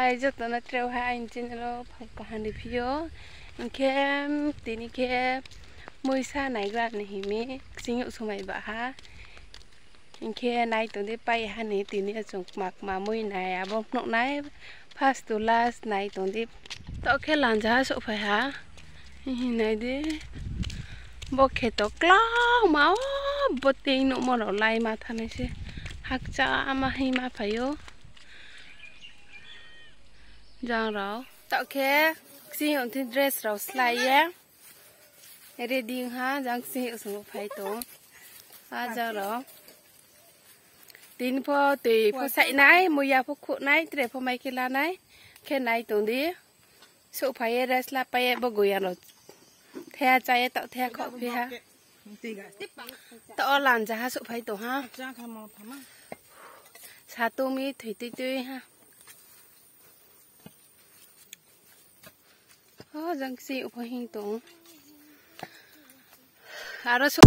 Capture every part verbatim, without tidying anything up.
Ai joto no tre ha aini channel wo phai kaham ri phi ou. Hing khe, tini khe muisa naigra ni hing mi, ksing yo somai ba ha. Hing khe nai tong di, pai ha ni tini yo chung kma kma mui nai, abo phnuh nai, first to last nai tong di. Taoh khe lanja ha souhphai ha. Hing nai di. Bo kheto klauma o, bo tei nuhmo rao laima thanai se. Hakcha ma hing ma phai ou. Jang rao. Taoh khe ksing yo thing dress rao slái ye. Ready ha, jang ksing yo sung phai tong. A jang rao. Tini pho tui pho saih nai, muiya pho khuh nai, tre pho mai khe la nai. Khe nai tong di. Souhphai ye rest la pai ye bo goyang rao. Thaiha chá ye taoh thaiha khaohphi ha. Taoh o lanja ha souhphai tong ha. Satung mi thoi tui tui ha. O jang ksing yo pho hing tong. Aro so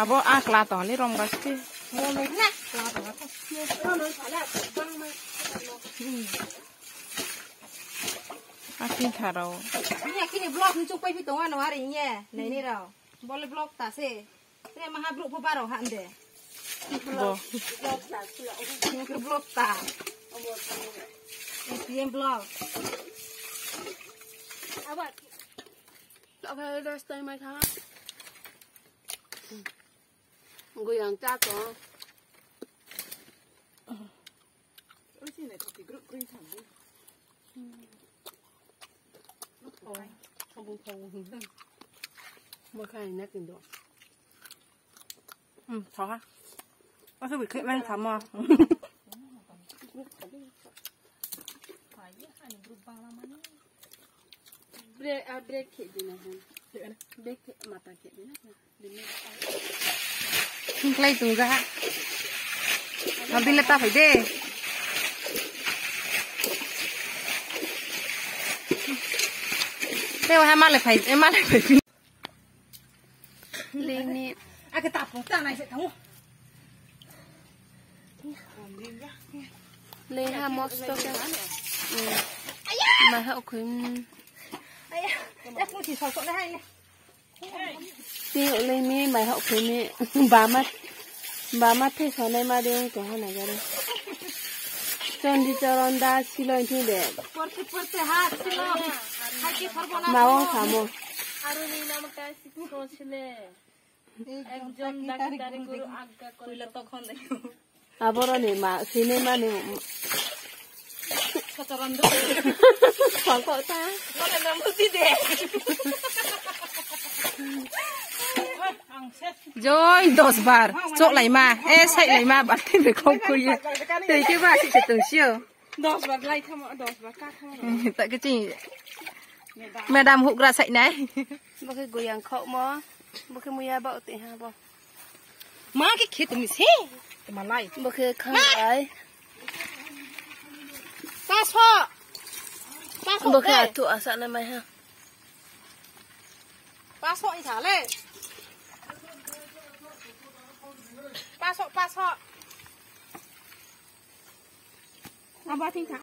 Abo a kla tong le rong basti. A kini tha rao. Ni a kini vlog ni chukpai phi tong ano are ye. Nai ni rao. Bole vlog ta se. Te maha brouh pho barao ha de. Bo. Vlog ta. A P M vlog. Abo. Taoh khe rest time mai tha. Goyang chá tong. Oi, si nai thoki group group thang di. Thau, thau, thau. Bo khai na kindo. Hmm, thau ha. Asa bi khe mai thamo. Break, ah, break khe di na han. Break khe mata khe di na. Hingklai tong ja ha. Abdi le ta phai de. Te waha male phai, eh, male phai. Leni. Ake ta phung ta nai se thango. Lei ha mosto khe. Hmm. Mai ha ukhoi. Aya, ya kung si sok sok na hai le. Ti lei mi mai ha ukhoi mi. Bama, bama thai sonai ma de ong tong ha nai gari. Chondi choron da silo thing de. Porte porte ha silo. Hai ki thorbo na. Ma ong samo. Aro ni nam ta si ko sile. Ekjon dakitari guru agga koile tokhon. Aboro ni ma, sini ma ni. Sochoron do. Pangko ta. Mane nam buti de. Joi, dos bar. Choklaima. Eh, saihlaima. Balti de khong khuye. Tei khe ba si se tong sio. Dos bar lai thamo, dos bar ka thamo. Ta khe chini madam hugra sainai. Bo khe goyang khaohmo, bo khe muiya baoh tei ha bo. Ma khe khe tumi se, tma lai. Bo khe khanglai. Paso. Paso bo khe de. Athu asa na mai ha. Paso i sa le. Paso, paso. Abo thing tha.